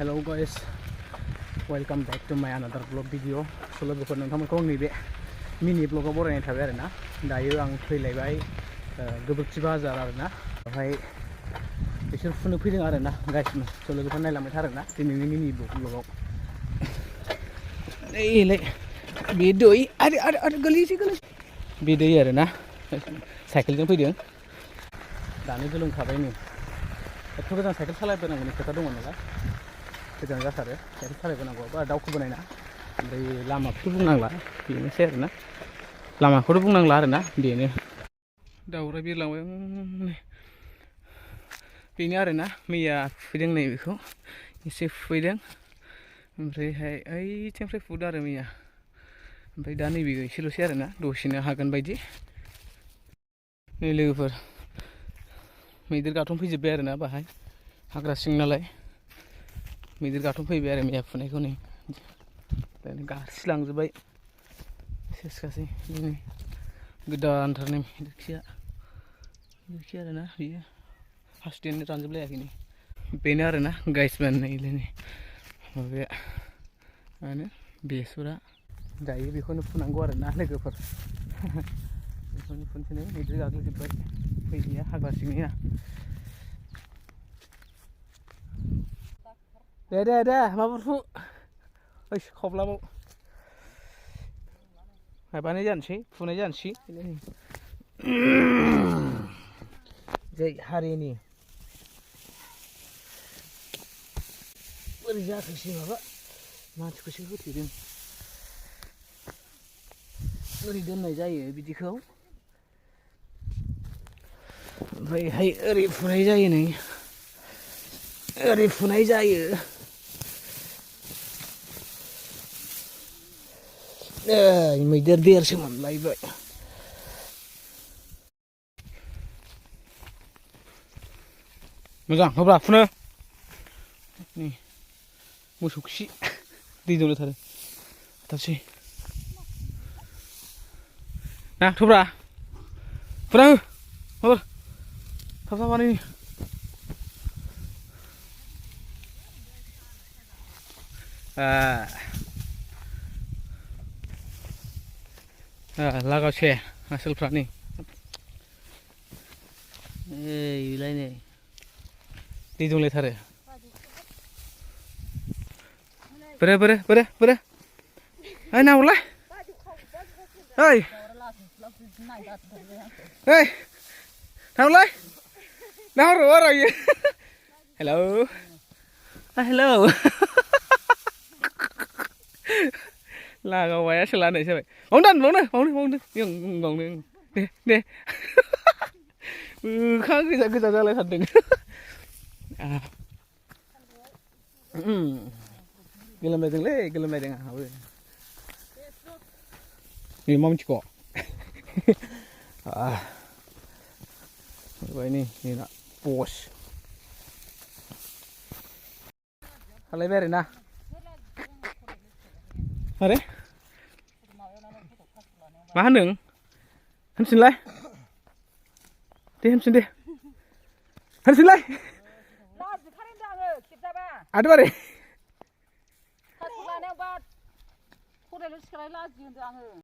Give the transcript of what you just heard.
Hello guys, welcome back to my another vlog video. So लोगोफोर नोंथांमोनखौ आंनि बे मिनि ब्लगाव बरायनाय थाबाय आरोना। दायो आं फैलायबाय गोबोरखि बाजार आरोना। बेवहाय बिसोर फुनो फैदों आरोना गाइसमोन। स लोगोफोर नायलांबाय था आरोना दिनैनि मिनि ब्लगाव। एलै बे दै आरो गोलैसै बे दै आरोना साइकेलजों फैदों। दानो गोलोमखाबाय नै। एथ' गोजान साइकेल सालायबोनांगौनि खोथा दङ नालाय गोजान जाथारो साइकेल सालायबोनांगौ बा दावखोबोनाय ना ओमफ्राय लामाखौथ' बुंनांला बेनोसै आरोना लामाखौथ' बुंनांला आरोना बेनो दाउराइ बिरलांबाय बेनो आरोना मैया फुफैदों नै बेखौ एसे फुफैदों ओमफ्रायहाय ओइथिंनिफ्राय फुदों आरो मैया ओमफ्राय दा नैबे एसेल'सै आरोना दसेनो हागोन बायदि नै लोगोफोर मैदेर गाथोन फैजोब्बाय आरोना बाहाय हाग्रा सिं नालाय मैदेर गाथोन फैबाय आरो मैया फुनायखौ नै गासिलांजोब्बाय सेसखासै नै गोदानथार नै मैदेरखिया आरोना बियो हासुदैयानो रानजोबलायाखै नै बेनो आरोना गाइसमोन नै माबाया मा होनो बेसरा दायो बेखौनो फुनांगौ आरोना लोगोफोर बेखौनो फुनोसै नै मैदेर गाग्लोबजोब्बाय फैनाया हाग्रा सिंनिया दे माबाफोर फु ओइ खब्लाबाव माबानाय जानोसै फुनाय जानोसै जै हारिनि बोरै जाखोसै माबा मानसिखौसो होथेदों ओरै दोननाय जायो बिदिखौ ओमफ्रायहाय ओरै फुनाय जायो नै ओरै फुनाय जायो मैदेर देरसो मोनलायबाय मोजां होब्रा फुनो नै मोसौ खि दै दौलायथारो थाबसै ना थुब्रा फुना हो थाब बानायनि लागावसे आसोलफ्रा नै बेलाय नै दै दंलायथारो बोरो ओइ नाहरलाय ओइ नाहरलाय नाहर आरो इयो हेलौ लागावबाय आसोला नै जाबाय बावनो दे मोखां गोजा जालायथारदों गोलोमलायदों आंहाबो नै मा मिथिख' नै ना बस खालायबाय आरोना आरे मा होनदों होनफिनलाय दे होनफिनलाय आदबारे